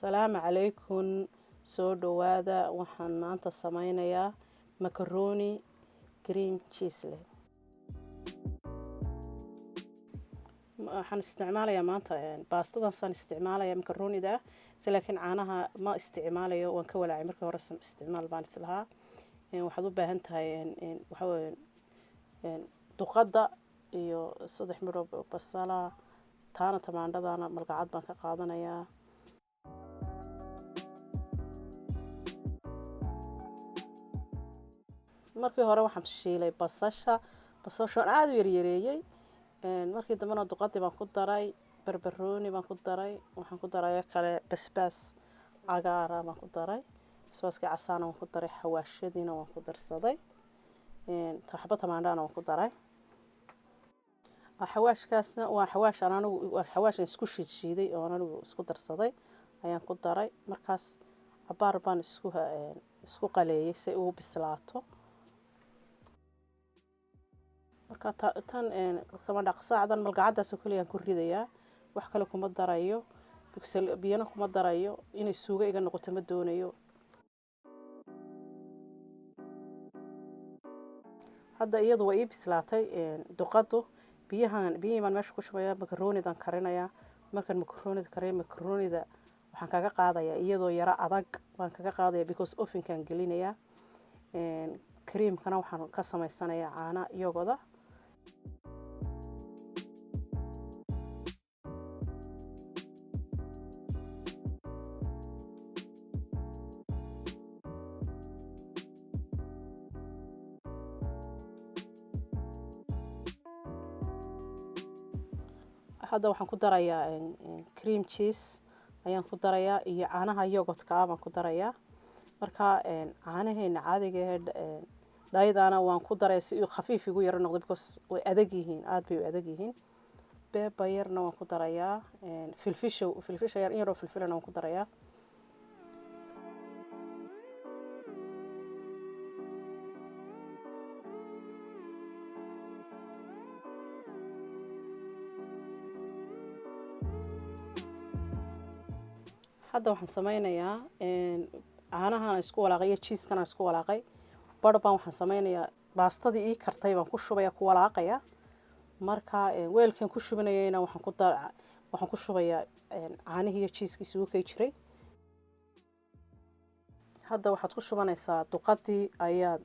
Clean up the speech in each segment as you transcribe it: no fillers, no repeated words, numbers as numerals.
Asalaamu calaykum, soo dhawaada. Waxaan maanta sameynayaa macaroni cream cheese leh. Waxaan isticmaalayaa maanta baastadan saan isticmaalaya macaronida ah si, laakiin caanaha ma isticmaalayo. Waan ka walaacay markii hore, isticmaal baan islahaa. Waxaad u baahan tahay waxaa weeye duqadda iyo 3 midho basala, taana tamaandhadana malgacad baan ka qaadanayaa. Markii hore waxaan shiilay basasha, basashoon aada u yaryareeyey. Markii dambena duqadii baan ku daray, barbarooni baan ku daray, waxaan ku daray kale basbaas cagaara baan ku daray, basbaaskii casaana waan ku daray, xawaashadiina waan ku darsaday, xabad tamaandhana waan ku daray. Xawaashkaasna waa xawaash aan anigu, waa xawaashan isku shiidshiiday oo anigu isku darsaday ayaan ku daray. Markaas cabaar baan isku qaleeyey si ugu bislaato. Marka tan tamaandhaqsaacdan malgacadaasoo keliya aan ku ridayaa, wax kale kuma darayo, biyana kuma darayo. Inay suugo iga noqoto ma doonayo. Hadda iyadu waa ii bislaatay duqaddu. Biyahan, biyihii baan meesha ku shubaya, macaronidaan karinayaa. Markaan macaronida kariyo, macaronida waxaan kaga qaadayaa iyadoo yaro adag baan kaga qaadaya, because ovenkaan gelinayaa. Creamkana waxaan ka samaysanayaa caana yogoda. Hadda waxaan ku darayaa cream cheese ayaan ku darayaa iyo caanaha yogodka ah baan ku darayaa. Marka caanaheena caadiga ahee dhaydaana waan ku daraya si uu khafiif igu yaro noqdo, because way adag yihiin, aada bay u adag yihiin. Pepper yarna waan ku darayaa, filfisha, filfisha yar, in yaroo filfilana waan ku darayaa. Hadda waxaan sameynayaa caanahan isku walaaqay iyo cheesekan aan isku walaaqay bar baan waxaan sameynayaa baastadii ii kartay baan ku shubaya, ku walaaqaya. Marka weelkan ku shubinayayna waxaan ku shubayaa caanihii iyo cheeskii isugu kay jiray. Hadda waxaad ku shubanaysaa duqadii ayaad,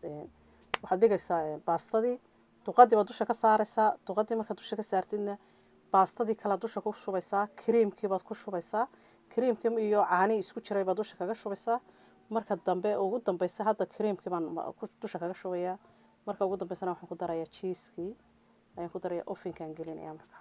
waxaad dhigaysaa baastadii, duqadii baad dusha ka saaraysaa. Duqadii markaad dusha ka saartidna, baastadii kalead dusha ku shubaysaa, creamkii baad ku shubaysaa, creamkii iyo caanihii isku jiray baad dusha kaga shubaysaa. Marka dambe ugu dambeysa, hadda creamkii baan dusha kaga shubayaa. Marka ugu dambeysana waxaan ku darayaa cheeskii ayaan ku darayaa, ovenkaan gelinayaa marka.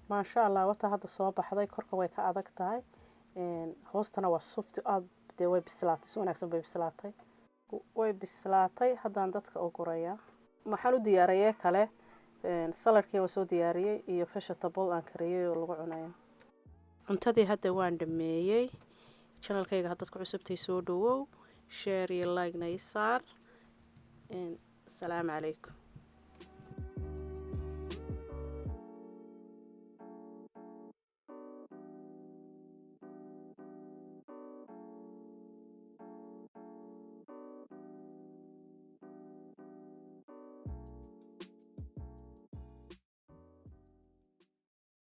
Maasha Allah, wata hadda soo baxday. Korka way ka adag tahay, hoostana waa soft aada dee. Way bislaatay, si wanaagsan bay bislaatay, way bislaatay. Haddaan dadka u gurayaa. Waxaan u diyaariyey kale saladkii waa soo diyaariyey iyo vegetable aan kariyey oo lagu cunayo cuntadii. Hadda waan dhameeyey. Channelkayga haddaad ku cusubtay, soo dhawow, share iyo like na ii saar. Asalaamu calaykum.